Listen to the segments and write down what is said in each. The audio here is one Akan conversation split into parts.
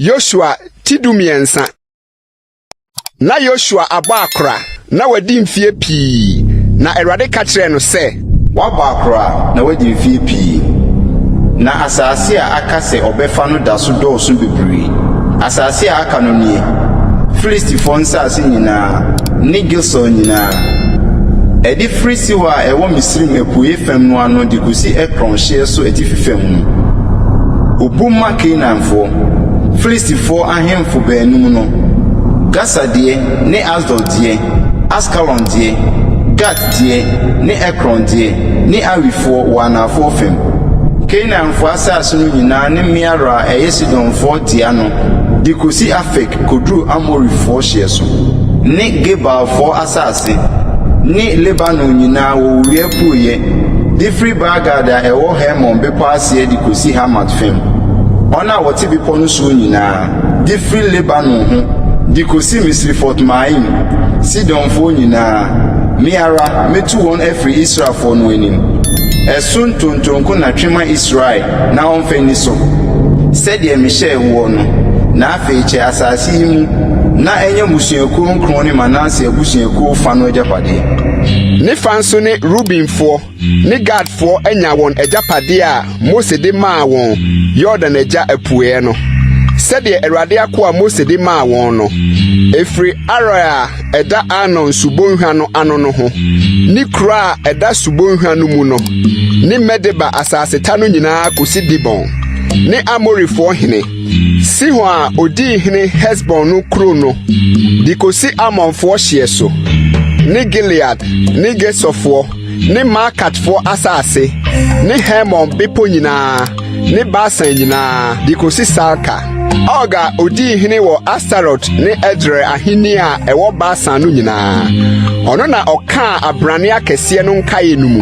Yosua ti 13. Na Yosua abɔ akora, na wadi mfeɛ pii, na Awurade ka kyerɛɛ no sɛ. Woabɔ akora na woadi mfeɛ pii, na asase a aka sɛ ɔbɛfa no da so dɔɔso bebree. Asase a aka no nie, Filistifoɔ nsase nyinaa ne Gesur nyinaa. Ɛde firi Sihor a ɛwɔ Misraim apueeɛ fam no ano de kɔsi Ekron hyeɛ so atifi fam no. Obu ma Kanaanfoɔ, Filistifoɔ ahemfo baanum no, Gasa deɛ ne Asdod deɛ, Askalon deɛ, Gat deɛ ne Ekron deɛ, ne Awifoɔ wɔ anafoɔ fam. Kanaanfoɔ asase no nyinaa ne Meara a ɛyɛ Sidonfoɔ dea no de kɔsi Afek kɔduru Amorifoɔ hyeɛ so, ne Gebalfoɔ asase, ne Lebanon nyinaa wɔ owia apueeɛ, de firi Baal-Gad a ɛwɔ Hermon bepɔ aseɛ de kɔsi Hamat fam. Wɔn a wɔte bepɔ no soɔ nyinaa, de firi Lebanon ho de kɔsi Misrefot-Maim, Sidonfoɔ nyinaa, me ara mɛtu wɔn afiri Israelfoɔ no anim. Ɛso ntonto nko na twe ma Israel na ɔmfa nni so, sɛdeɛ mehyɛɛ woɔ no. Na afei kyɛ asase yi mu na ɛnyɛ mmusuakuo nkron ne Manase abusuakuo fa no agyapadeɛ. Ne fa nso ne Rubenfoɔ ne Gadfoɔ anya wɔn agyapadeɛ a Mose de maa wɔn Yordan agya apueeɛ no, sɛdeɛ Awurade akoa Mose de maa wɔn no. Ɛfiri Aroer a ɛda Arnon subonhwa no ano no ho, ne kuro a ɛda subonhwa no mu no, ne Medeba asaseta no nyinaa kɔsi Dibon, ne Amorifoɔ hene Sihon a odii hene Hesbon no kuro no, de kɔsi Amonfoɔ hyeɛ so, ne Gilead ne Gesurfoɔ ne Maakatfoɔ asase, ne Hermon bepɔ nyinaa, ne Basan nyinaa, de kɔsi Salka. Og a odii hene wɔ Astarot ne Edrei ahenni a ɛwɔ Basan no nyinaa. Ɔno na ɔkaa abrane akɛseɛ no nkaeɛ no mu,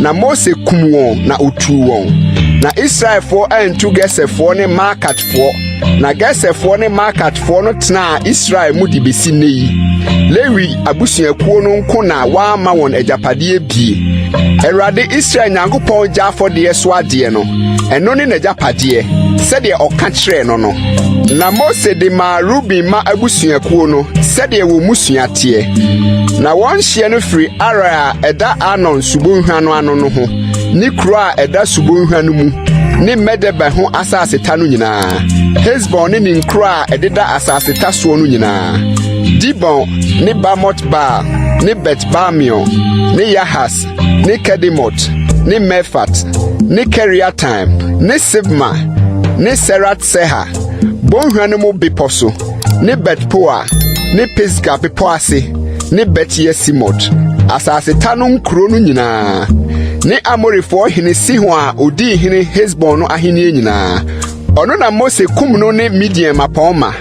na Mose kum wɔn na otuu wɔn. Na Israelfoɔ antu Geserfoɔ ne Maakatfoɔ, na Geserfoɔ ne Maakatfoɔ no tenaa Israel mu de besi nnɛ yi. Lewi abusuakuo no nko na wɔamma wɔn agyapadeɛ bie. Awurade Israel Nyankopɔn gya afɔdeɛ so adeɛ no, ɛno ne n'agyapadeɛ, sɛdeɛ ɔka kyerɛɛ no no. Na Mose de maa Ruben mma abusuakuo no sɛdeɛ wɔn mmusua teɛ. Na wɔn hyeɛ no firi Aroer a ɛda Arnon subonhwa no ano no ho, ne kuro a ɛda subonhwa no mu, ne Medeba ho asaseta no nyinaa, Hesbon ne ne nkuro a ɛdeda asaseta soɔ no nyinaa, Dibon ne Bamot Baal ne Bet-Baal-Meon ne Yahas ne Kedemot ne Mefat ne Keriataim ne Sibma ne Serat-Seha, bonhwa no mu bepɔ so, ne Bet-Poa ne Pisga bepɔ ase ne Bet-Yesimot, asaseta no nkuro no nyinaa, ne Amorifoɔ hene Sihon a odii hene Hesbon no ahenni nyinaa. Ɔno na Mose kum no ne Midian mmapɔmma,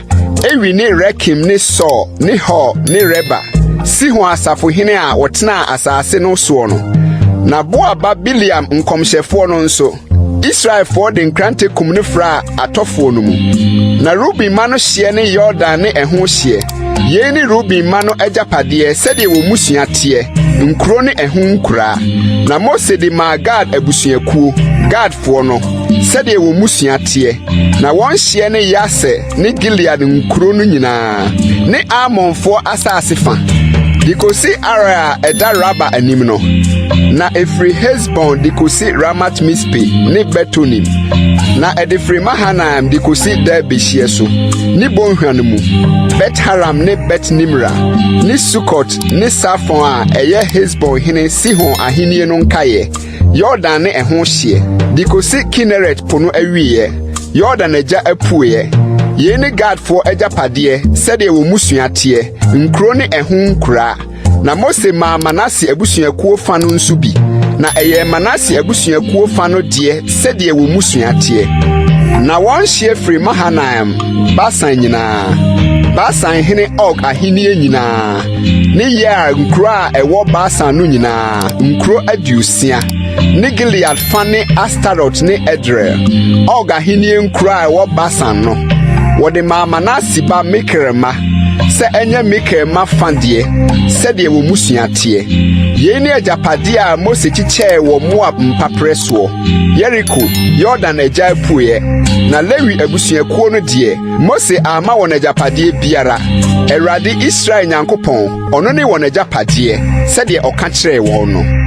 Ewi ne Rekem ne Sur ne Hur ne Reba, Sihon asafohene a wɔtenaa asase no soɔ no. Na Boa ba Bileam nkɔmhyɛfoɔ no nso, Israelfoɔ de nkrante kum no fraa atɔfoɔ no mu. Na Ruben mma no hyeɛ ne Yordan ne ɛho hyeɛ. Yei ne Ruben mma no agyapadeɛ sɛdeɛ wɔn mmusua teɛ, nkuro ne ɛho nkuraa. Na Mose de maa Gad abusuakuo, Gadfoɔ no, sɛdeɛ wɔn mmusua teɛ. Na wɔn hyeɛ ne Yaser ne Gilead nkuro no nyinaa, ne Amonfoɔ asase fa, de kɔsi Aroer a ɛda Raba anim no, na ɛfiri Hesbon de kɔsi Ramat-Mispe ne Betonim, na ɛde firi Mahanaim de kɔsi Derbe hyeɛ so, ne bonhwa no mu, Bet-Haram ne Bet-Nimra, ne Sukot ne Safon a ɛyɛ Hesbon hene Sihon ahennie no nkaeɛ, Yordan ne ɛho hyeɛ, de kɔsi Kineret po no awieeɛ, Yordan agya apueeɛ. Yei ne Gadfoɔ agyapadeɛ sɛdeɛ wɔn mmusua teɛ, nkuro ne ɛho nkuraa. Na Mose maa Manase abusuakuo fa no nso bi, na ɛyɛɛ Manase abusuakuo fa no deɛ sɛdeɛ wɔn mmusua teɛ. Na wɔn hyeɛ firi Mahanaim, Basan nyinaa, Basan hene Og ahennie nyinaa, ne Yair nkuro a ɛwɔ Basan no nyinaa, nkuro 60, ne Gilead fa ne Astarot ne Edrei, Og ahennie nkuro a ɛwɔ Basan no, wɔde maa Manase ba Makir mma, sɛ ɛnyɛ Makir mma fa deɛ, sɛdeɛ wɔn mmusua teɛ. Yei ne agyapadeɛ a Mose kyekyɛɛ wɔ Moab mpaperɛ soɔ, Yeriko, Yordan agya apueɛ. Na Lewi abusuakuo no deɛ, Mose amma wɔn agyapadeɛ biara. Awurade, Israel Nyankopɔn, ɔno ne wɔn agyapadeɛ, sɛdeɛ ɔka kyerɛɛ wɔn no.